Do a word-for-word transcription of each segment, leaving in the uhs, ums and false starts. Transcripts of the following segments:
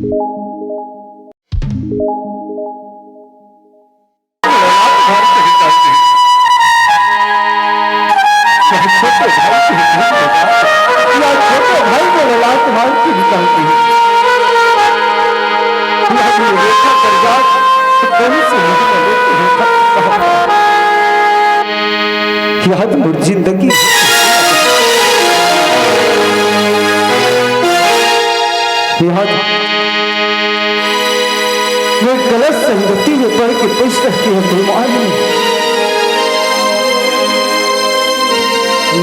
छोटे भाई के हित में, या छोटे भाई के ललाट मार के निकाल दी। या जो रेखा कर जात, तो कौन सी मुझे रेखा कहा। याद मोर जिंदगी। याद ये गलत संगति में पड़ के खुश रहती है बेईमान।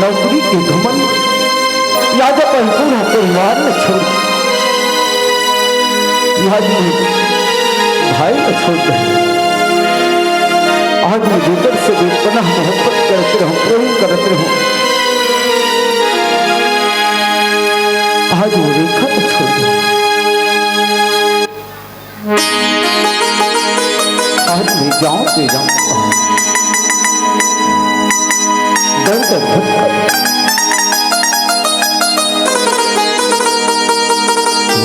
नौकरी के घमंड, याद अपन पूरा परिवार में छोड़, याद में भाई को छोड़ दे। आज मैं जेकर से बेपनाह मोहब्बत करत रहूं, प्रेम करत रहूं, आज वो रेखा को छोड़ दे। आज मैं जाऊं तो जाऊं कहां? दर दर भटक।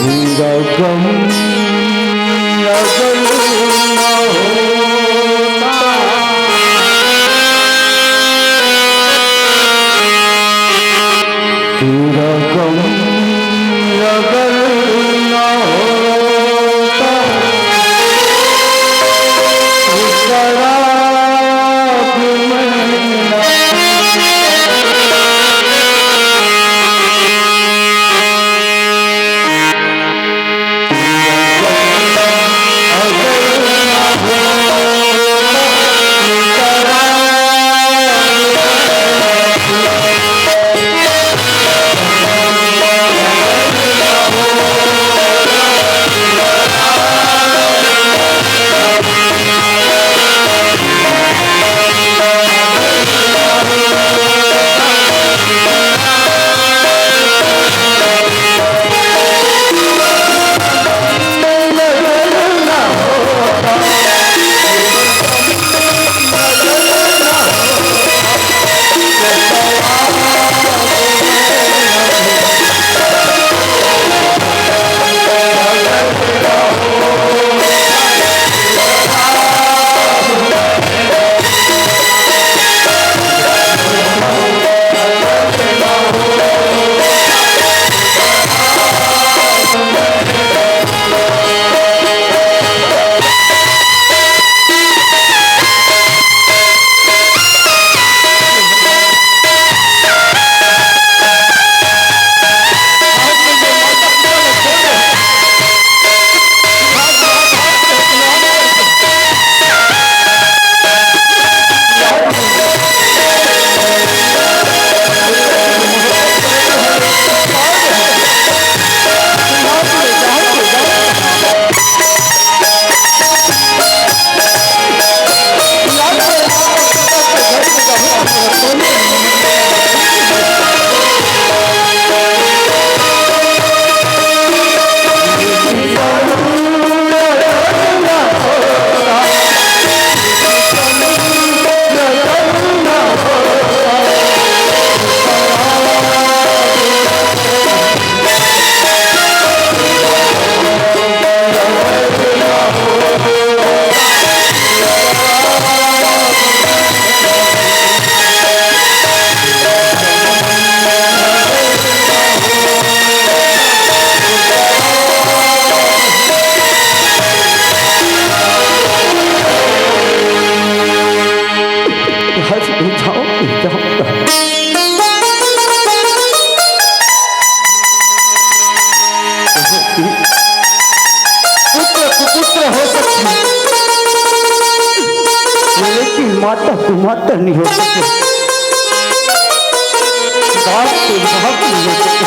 मेरा गम अगर ना होता, तेरा गम अगर ना होता, तो शराब मैं ना पीता। आज बुझाओ, बुझाओ। पुत्र कुपुत्र हो सकते हैं, लेकिन माता कुमाता नहीं हो सकते, बाप के बाप नहीं हो सकते।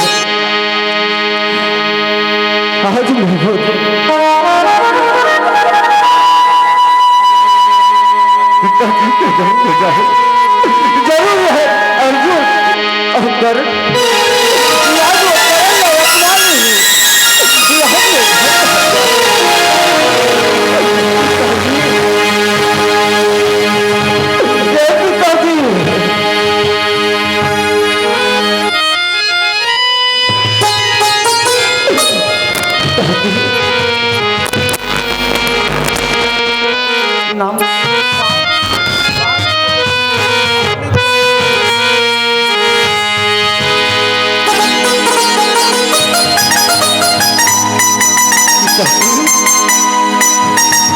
आज मैं बहुत पिताजी के घर में जाऊं। जरूर है अर्जुन और कर्ण। आज वो कर्ण और अपमान नहीं। ये हम लोग घर में जाऊं। जय पिताजी। नाम।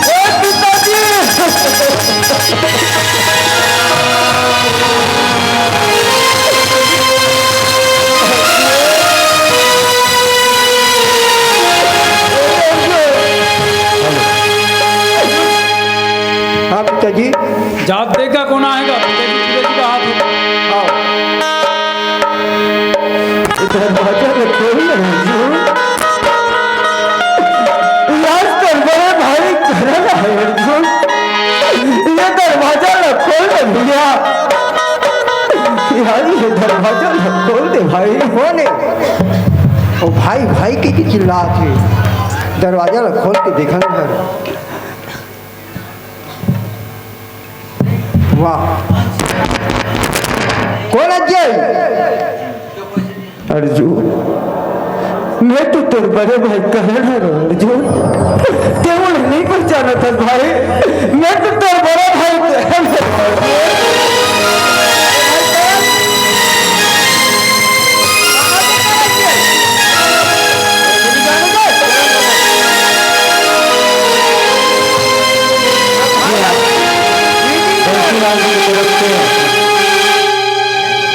ए पिताजी! हाँ पिताजी। जात देगा कौन आएगा? पिताजी, पिताजी का हाथ हो। आओ। दरवाजा ला खोल ना, अर्जुन। यार, तोर बड़े भाई घर आए, अर्जुन। ये दरवाजा ला खोल ना भैया। यार, ये दरवाजा ला खोल दे भाई। कौन है? ओ भाई, भाई के चिल्लात हे। दरवाजा ला खोल के देखा ना। वाह, कौन अजय? अर्जुन, मैं तो तोर बड़े भाई करण हूँ अर्जुन, ते मोला नहीं पहचाना था भाई, मैं तो तोर बड़ा भाई करण हूँ।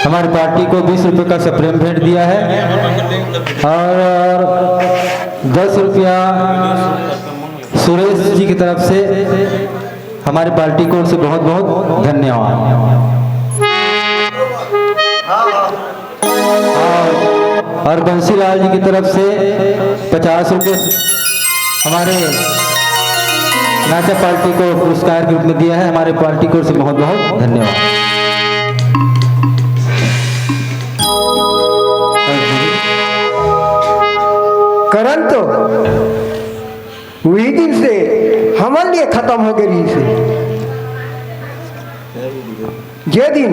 हमारी पार्टी को बीस रुपए का सप्रेम भेंट दिया है और दस रुपया सुरेश जी की तरफ से हमारी पार्टी को उनसे बहुत बहुत धन्यवाद। और, और बंसीलाल जी की तरफ से पचास रुपये हमारे नाचा पार्टी को पुरस्कार के रूप में दिया है। हमारे पार्टी को उनसे बहुत बहुत धन्यवाद। करण तो वही दिन से हमन लिए खत्म हो गई से। जे दिन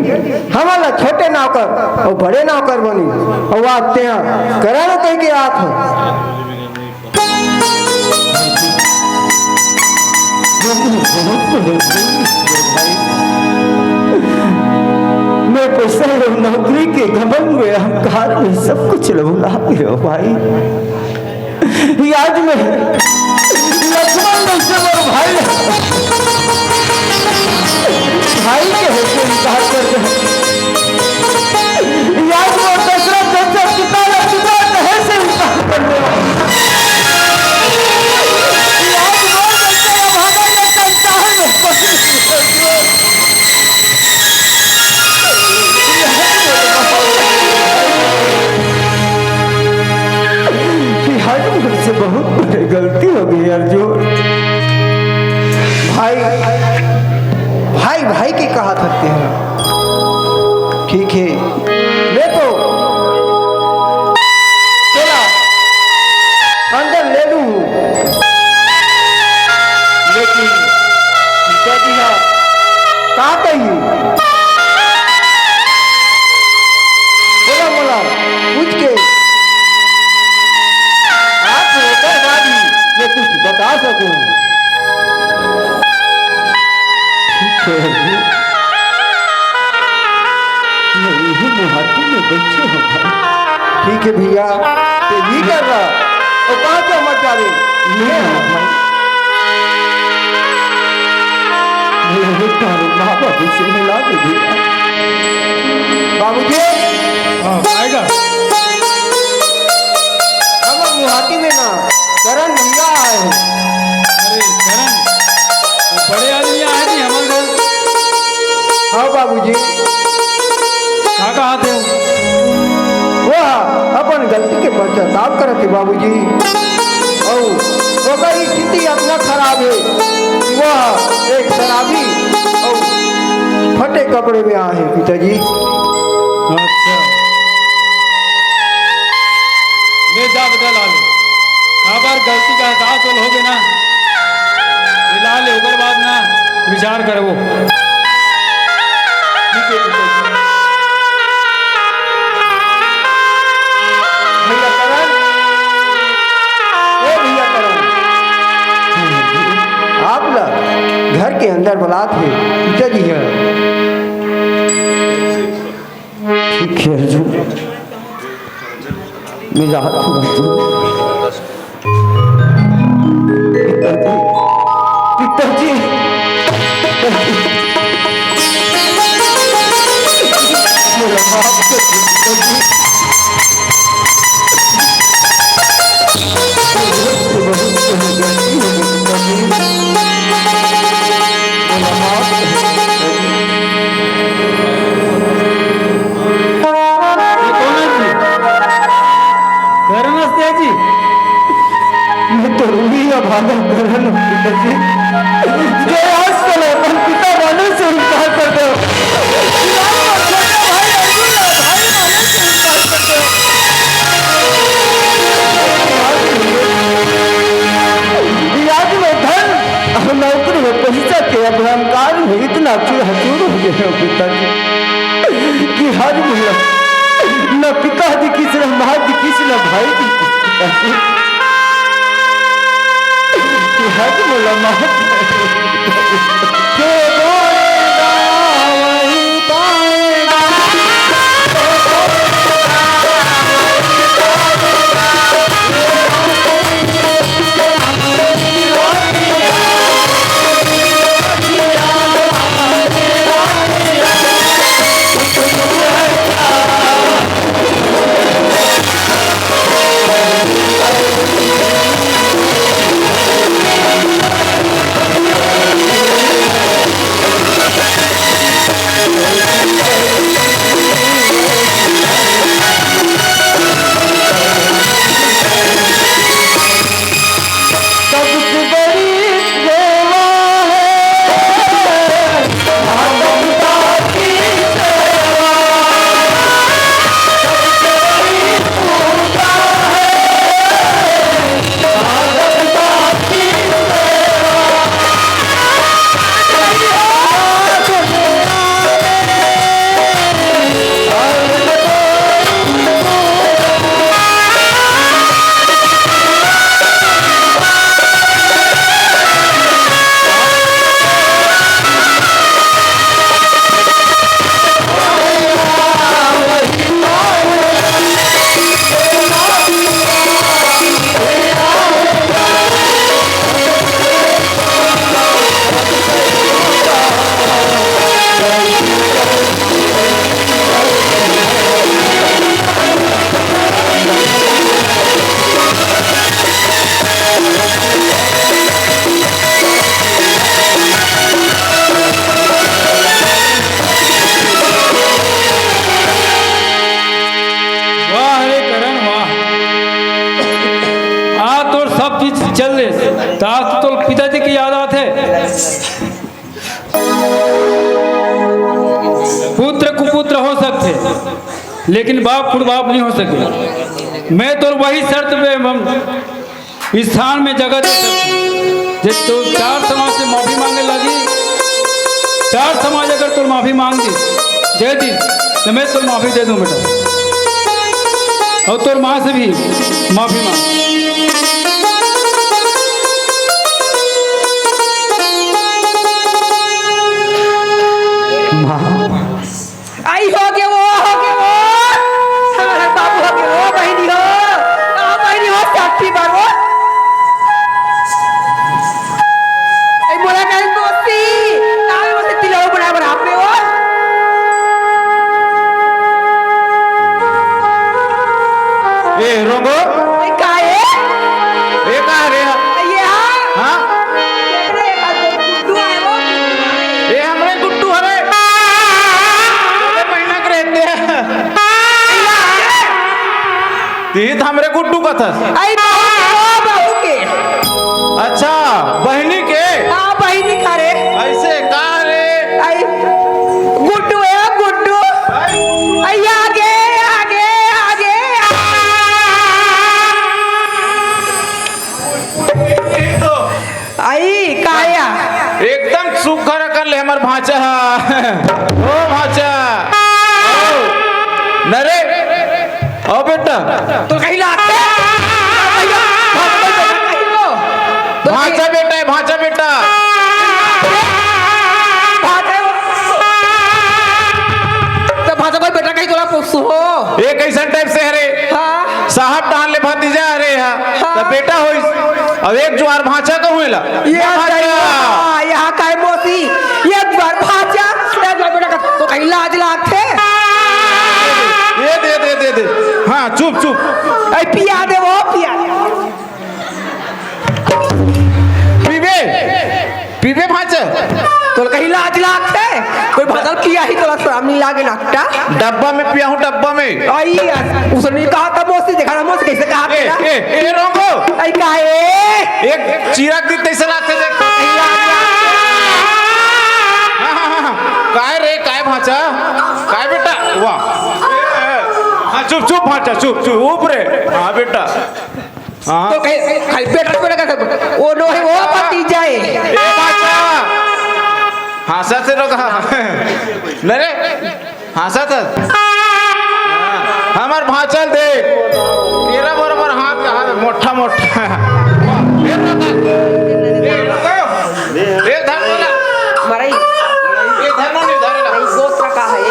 हमन ला छोटे नौकर अउ बड़े नौकर बनी, अउ आज तेहा करण कह के आत हो। मैं पैसा और नौकरी के घमंड में, अहंकार में सब कुछ ला भुला गयो भाई। याद में लक्ष्मण जैसे मोर भाई, भाई के होके इनकार कर दे। याद में दशरथ जैसे पिता ला पिता कहे से इनकार कर दे। याद में जैसे भागा ये संसार में कोई नहीं कर दे। कि आज मुझसे बहुत बड़ी गलती हो गई अर्जुन। भाई, भाई, भाई की कहा थकते हैं। ठीक है, मैं तो तेरा अंदर ले लूं, लेकिन पिताजी हा का कही? बोला, बोला, पूछ के आप ओकर बाद ही मैं कुछ बता सकूं। ठीक है, मैं यही गुवाहाटी में बैठे हूँ भाई। ठीक है भैया, तो ये कर रहा, और कहाँ से मत जावे? नहीं, नहीं, भाई। मैं यही तारू माँ बाबू से मिला दे भैया। बाबूजी। हाँ, आएगा। हम गुवाहाटी में ना, करण भैया आए हैं। अरे, करण, वो बड़े आदमी आए नहीं हमारे घर। हाँ बाबूजी। का कहा थे? वो अपन गलती के पश्चाताप करत हे बाबूजी। अउ ओकर स्थिति इतना खराब है कि वह एक शराबी अउ फटे कपड़े में आ है पिताजी। अच्छा, ले जा बेटा, ला ले। काबर गलती का एहसास होल होगे ना, मिला ले, ओकर बाद ना विचार करबो। ठीक है, ठीक है। भैया करण, ए भैया करण, आप ला घर अंदर बुलात हे, पिताजी हे। ठीक हे अर्जुन, मैं जात हूँ अर्जुन। पिताजी, पिताजी, पिताजी, मोला माफ कर दे पिताजी। ये कोन हे जी? करण असते जी? मैं तो रूही अभागा करण हूँ पिताजी। जो आज तक अपन पिता बनने से इनकार कर दे। छोटे भाई अर्जुन ला भाई बनने से इनकार कर दे। आज मैं धन अउ नौकरी अउ पैसा के अहंकार में इतना चूर चूर हो गए हूँ पिताजी, कि आज मैं न पिता दिखिस, न माँ दिखिस, न भाई दिखिस पिताजी। कि आज मोला माफ कर दे। सबसे बड़ी सेवा है माता की सेवा। वाह रे करण, वाह। आज तोर सब चीज चल दे, त आज तो तोर पिताजी के याद आथे। पुत्र कुपुत्र हो सकथे, लेकिन बाप कुड़बाप नहीं हो सके। मैं तोर वही शर्त पे हम स्थान में जगह दे सकते। जे तो चार समाज से माफी मांगे लगी, चार समाज अगर तोर माफी मांग दी, दे दी, तो मैं तोर माफी दे दूं बेटा, और तोर माँ से भी माफी मांग। माँ, आई हो गे वो, हो गे वो। हमारा बाबू हो गे वो, बहिनी हो। आ, बहिनी हो, साथी बार वो। ए, मोला कहीं दोस्ती। तावे वो से तिलवा बना बना आपने वो। ए, रोंगो। ए, का है? ए, का रे? ये हाँ। हाँ? देख रे, एक आदमी गुड्डू आए वो, गुड्डू आए। ए, हमरे गुड्डू हरे। छोटे महीना के रहते हैं। तीत हमरे गुड्डू कथस। आई बहू के, ओ बहू के। अच्छा, बहिनी के? हाँ, बहिनी का रे। ऐसे का रे? आई, गुड्डू है, गुड्डू। आई, आगे, आगे, आगे। आई, काया? एकदम सुग्घर अकन ले हमर भांचा ह। ओ भांचा। ओ। न रे। ओ बेटा। तो कहीं लाते? भांचा बेटा है, भांचा बेटा। बेटा होइस, अब एक जुआर भांचा कहूं एला। ये भांचा। दैवा, यहाँ का है मौसी, एक जुआर भांचा, एक जुआर बेटा का तो कहीं लाज लागथे। ये दे, दे, दे, दे। हाँ, चुप, चुप। ऐ पिया दे वो, पिया। पीबे, पीबे भांचा। तोला कहीं लाज लागथे? कोई भदल पिया ही तोला शरम नहीं लागे ना? डब्बा में पिया हूँ, डब्बा में। आई यार, उसने कहा था मौसी, देखा ना मौसी कैसे कहा ए, तेरा? ए, ए, रोंगो। आई का ए? एक चिराग दी तैसे लागथे देख। हाँ, हाँ, हाँ, हाँ। काय रे, काय भांचा? काय बेटा? वाह। हाँ, चुप, चुप भांचा, चुप, चुप, ऊपरे। हाँ बेटा। हाँ। तो कहीं, कहीं बेटा, बेटा का वो नो है, वो भतीजा है। ए भांचा। हाँ, सच से रोका। नहीं रे। हाँसत हस? हमर भांचल देख, तेरा बरोबर हाथ का हाथ मोटा मोटा। ए, ए, धर बोला। मरई। ए, धर ना, नहीं धरेला। नहीं, गोत्र का है ये।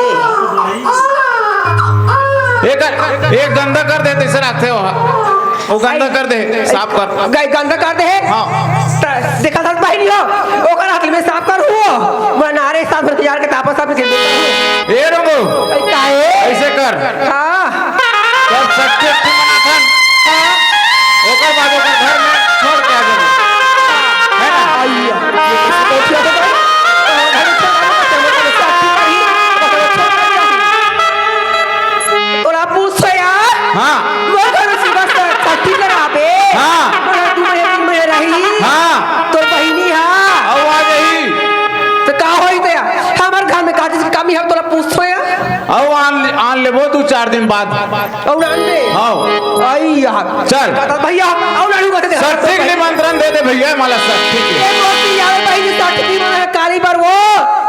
एक, एक गंदा कर दे, तैसे रखते हो। वो गंदा कर दे, साफ कर। गई गंदा कर दे। हाँ। त-, देखा था बहिनी हो, ओकर हाथ में साफ कर हुओ। मैं नारे साफ करके यार के तापस साफ करके देता हूँ। ए रंगो, ए, काहे? ऐसे कर। हाँ। कर सकते थे मनाथन। हाँ। ओकर बाद ओकर घर में छोड़ के आ जाओ। है ना? आइया। ये कैसे बैठ गया था भाई? ओकर घर में छोड़ के आ जाओ, ओकर साथ ही तोला पूछो यार। हाँ। वो घर उसी बस छठी कराबे। हाँ। वो दू महीने, तीन महीने रही। हाँ। तोर बहिनी हा। अउ आ जाही। तो का होई ते? हमर घर में का चीज के कमी है, तोला पूछो यार। अउ आन, आन लेबो दू चार दिन बाद। अउ आन दे। हाँ। आई यार। चल। कहता भैया, अउ लाडू कहते दे। सत्य के निमंत्रण दे दे भैया, मला सत्य के। ये मोती यार, भाई, ये सत्य की माँ है, काली बार वो।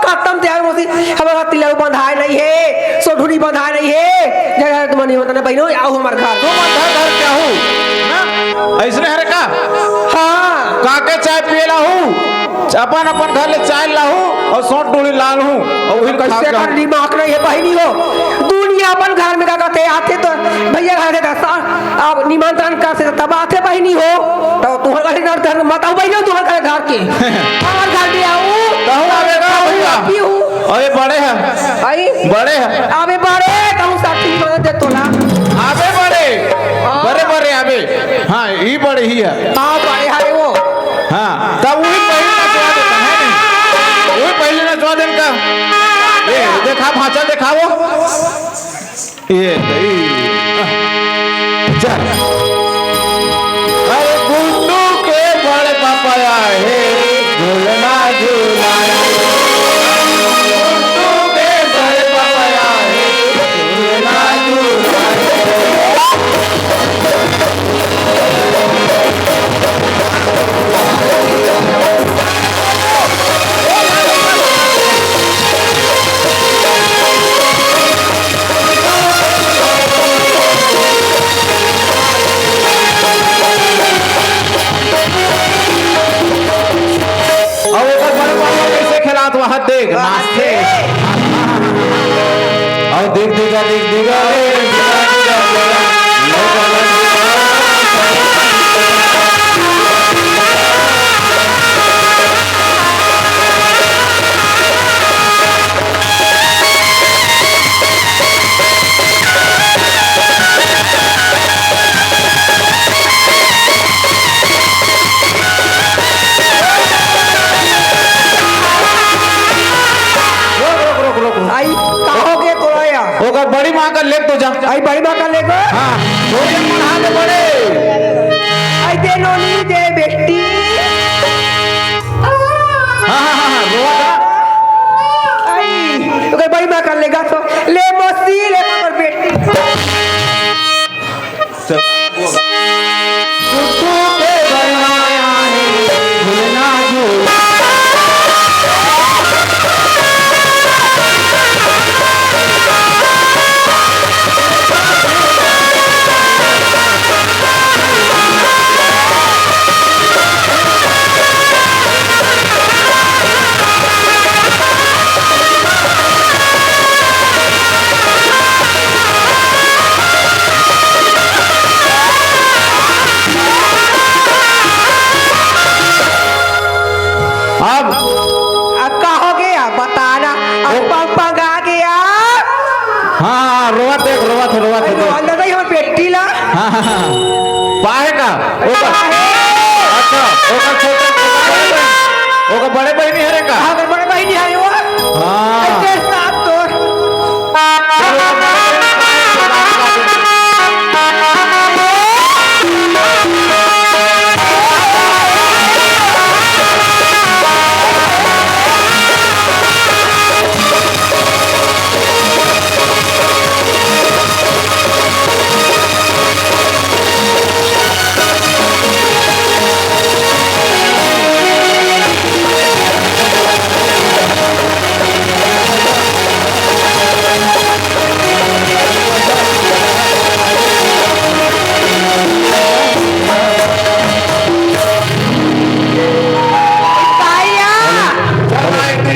खत्म ते यार मोती, हमारा तिलक बंधाए नहीं है। सोढ़ुनी बंधाए नहीं हे। जय जय तुम निमंत्रण बहिनो, आओ हमर घर। तुम अंधा घर क्या हो? ना? ऐसने हरे का? हाँ। काके चाय पिए ला हूँ? अपन अपन घर ले चाय ला हूँ अउ सोंठ डोली लान हूँ अउ वही कैसे खा कर दिमाग नहीं है बहिनी हो? दुनिया अपन घर में का कहते आथे तो भैया घर से दस अब निमंत्रण कर से तब आथे बहिनी हो। तो तुम्हारे घर, घर मत आओ बहिनी हो, तुम्हारे घर, घर के। हमारे घर में आओ। कहूँ आवे ना भैया। पीऊ। अरे बड़े हैं। आई? बड़े हैं। अबे बड़े, कहूँ साठी मदद दे तोला। अबे बड़े। हाँ। बड़े, बड़े अबे। हाँ, ई बड़े ही है। हाँ, बड़े हरे वो। हाँ, तब वही पहले नचवा देता है नहीं? वही पहले नचवा देन का? ये देखा, भांचा देखा वो। ये, ये, चल। अरे गुड्डू के बड़े पापा आए, झूलना झूलाए। गुड्डू के बड़े पापा आए, झूलना झूलाए। अउ ओकर बड़े पापा कइसे खेलात वहां देख, नाचथे। अउ देख, देख, देख, देख, देख, रोक, रोक, रोक, रोक। आई, का हो गया तोला या? ओकर बड़ी माँ का लेके तो जा। आई, बड़ी माँ का लेके? हाँ, भोजन बना दे बड़े। आई, दे नोनी, दे बेटी। हाँ, हाँ, हाँ, हाँ, रोवा था। आई, ओकर बड़ी माँ का लेगा तो, ले मौसी, ले हमर बेटी। ओकर, अच्छा, ओकर छोटे, ओकर बड़े बहिनी हरे का? हाँ, ओकर बड़े बहिनी हरे वो। हाँ। अइसे साथ तोर।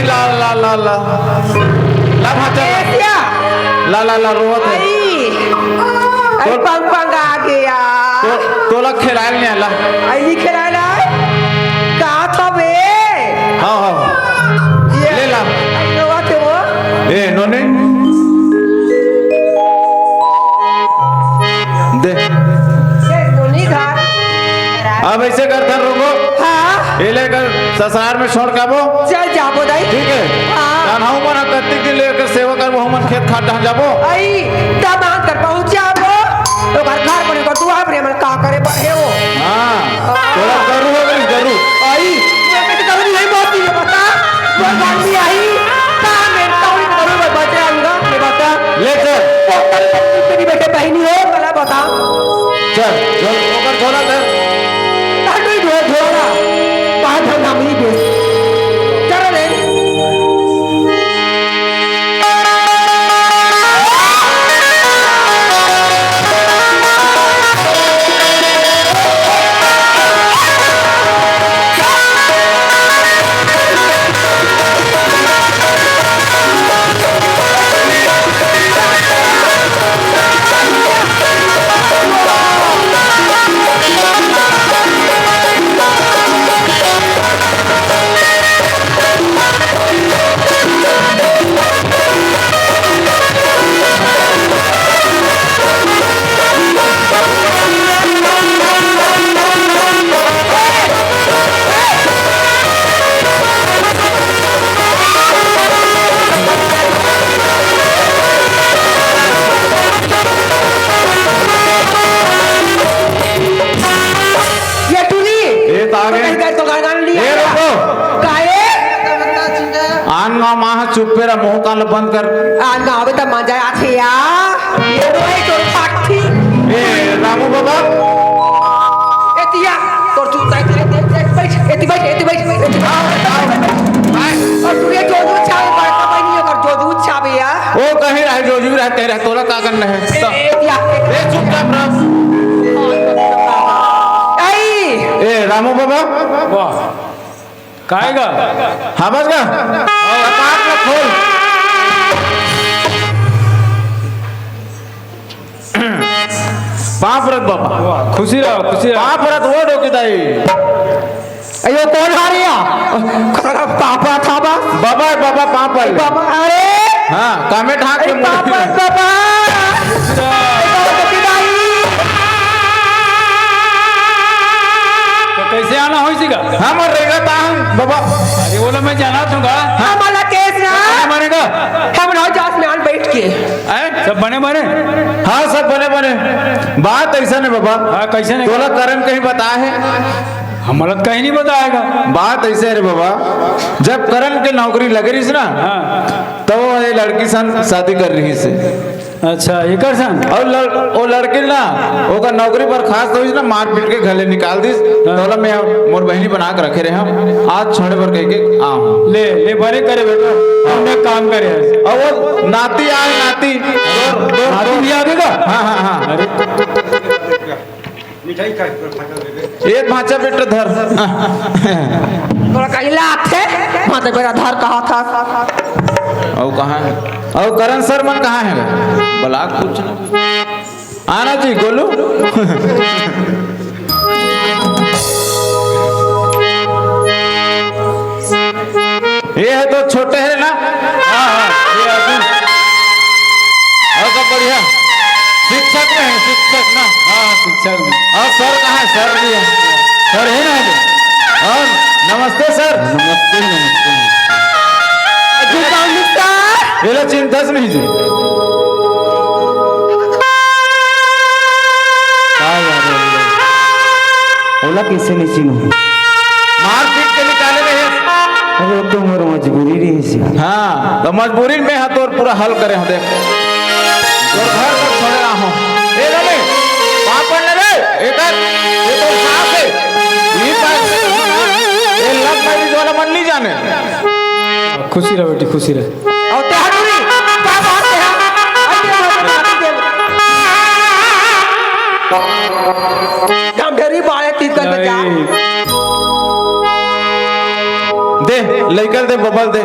ला, ला, ला, ला। ला, भाचा, ला। ला, ला, ला, रोवत हे। आई। आई, तो पंग पंग आ गया। तो, तोला खेलायल नहीं आला। आई नहीं खेलायल आय। का था बे? हाँ, हाँ। ये ले ला। आई रोवत हे वो। ए, नोनी। दे। ये नोनी घर। अब ऐसे कर, धर, रुको। हाँ। ये लेकर ससुराल में छोड़ के आबो। चल जाबो दाई। ठीक है। हाँ। कान्हा मन ह कतिक दिन ले एकर सेवा करबो, हमन खेत खार डहर जाबो। आई, तब हम कर पहुँच जाबो। तो घर, घर बने कर दुआर बने, हमन का करे बढ़े हो। हाँ। हाँ। तोरा गरू हो गई, गरू। आई, मैं तो गरू नहीं बोलती है, बता। वो घर भी आई, कहाँ मेरे तो गरू में बचे अंगा, ये बता। ले चल। बोतल पत्नी तेरी बेटे बहनी हो, मला बता। चल, झोल, ओकर झोला धर। काटो ही ढोल, ढोला। बाहर धर, नाम ही बेच। चलो रे। ये टूरी। ये तो आ गए। तो कहीं तो गाना नहीं ए, आया। रुको। काहे? आन गाँव माँ चुप्पे रह, मुँह कान ल बंद कर। आन गाँव में तो मजा आथे या। ये तो है तो पाठी। ए, रामू बाबा। एतिया, तोर जूता, एति, एति, एति बैठ, एति बैठ, एति बैठ, एति बैठ। आओ, आओ। आए। और तू ये जो जो चाहे, बड़का बहनी है, और जो जो चाहे यार। ओ, कहीं रहे, जो जो रहते रहे, तोला का करना है? ए, ए, या। ए, चुपचाप रह। आई। ए, रामू बाबा। वाह। काहे गा? हाँ, बस गा। कपाट ला खोल। पाँव परत बाबा। वाह, खुशी रहो, खुशी रहो। पाँव परत वो डोकी दाई। अयो, कौन आ रही है? अरे, पापा था बा। बाबा, बाबा, पाँव पर। बाबा, अरे। हाँ, कामे ठाक अरे, के मुड़ी। पापा, बाबा। खुशी रहो। बाबा, डोकी दाई। तो कैसे आना होइस गा? हम रेंगत आहन, बाबा। अरे, वो ला मैं जानत हूँ गा। हाँ, मला केस ना। बने बने गा? हम ना जास में आन बैठ के। हैं? सब बने बने? हाँ, सब बने बने। बात ऐसा नहीं, बाबा। हाँ, कैसे नहीं? तोला करण कहीं बताए हे? हमला तो कहीं नहीं बताए गा। बात ऐसे हे रे बाबा, जब करण के नौकरी लगे रहिस ना, हाँ। तो वो ये लड़की सन शादी कर रहिस हे। अच्छा, एकर सन? और लड़-, वो लड़की ना, ओकर नौकरी बर्खास्त होइस ना, मारपीट के घर ले निकाल दिस। हाँ। तोला मैं मोर बहिनी बना के रखे रहे हम, आज छोड़े बर कह के आ हूँ। ले, ले, बड़े करे बेटा, हमने काम करे। और वो नाती आए, नाती। दो, दो, नाती दो। भी आ गए का? हाँ, हाँ, हाँ। अरे। मिठाई खा के फाटल दे दे। ए भांचा बेटा धर। तोरा कहीं लात हे? भांचा बेटा धर कहा था। अउ कहाँ हे? अउ करण सर मन कहाँ हे? बला कुछ ना। आना जी, गोलू। ये हे तो छोटे हे ना? हाँ, हाँ, ये अर्जुन। और सब बढ़िया? शिक्षक में हे, शिक्षक ना? हाँ, हाँ, शिक्षक में। और सर कहाँ हे? सर भी है। सर है ना? और नमस्ते सर। नमस्ते, नमस्ते, नमस्ते। गुड मॉर्निंग सर। एला चिंता से नहीं जी। का यार, ओला कैसे नहीं चिन्हूं? मारपीट के निकाले रहे। अरे, वो तो मोर मजबूरी रहिस। हाँ, तो मजबूरी में हा तोर पूरा हल करे हंव, देख। तोर घर तक छोड़े रहा हूँ। ए रवि, पापड़ ले रे, एकर, ये तो सास है। ये पास, ये love marriage वाला मन नहीं जाने। खुशी रह बेटी, खुशी रह। अउ ते हटुरी, का बात है? अरे, अरे, अरे, अरे। हम ढेरी बाड़े टीचर बचा। नहीं। दे, लइका ल दे, बबल दे।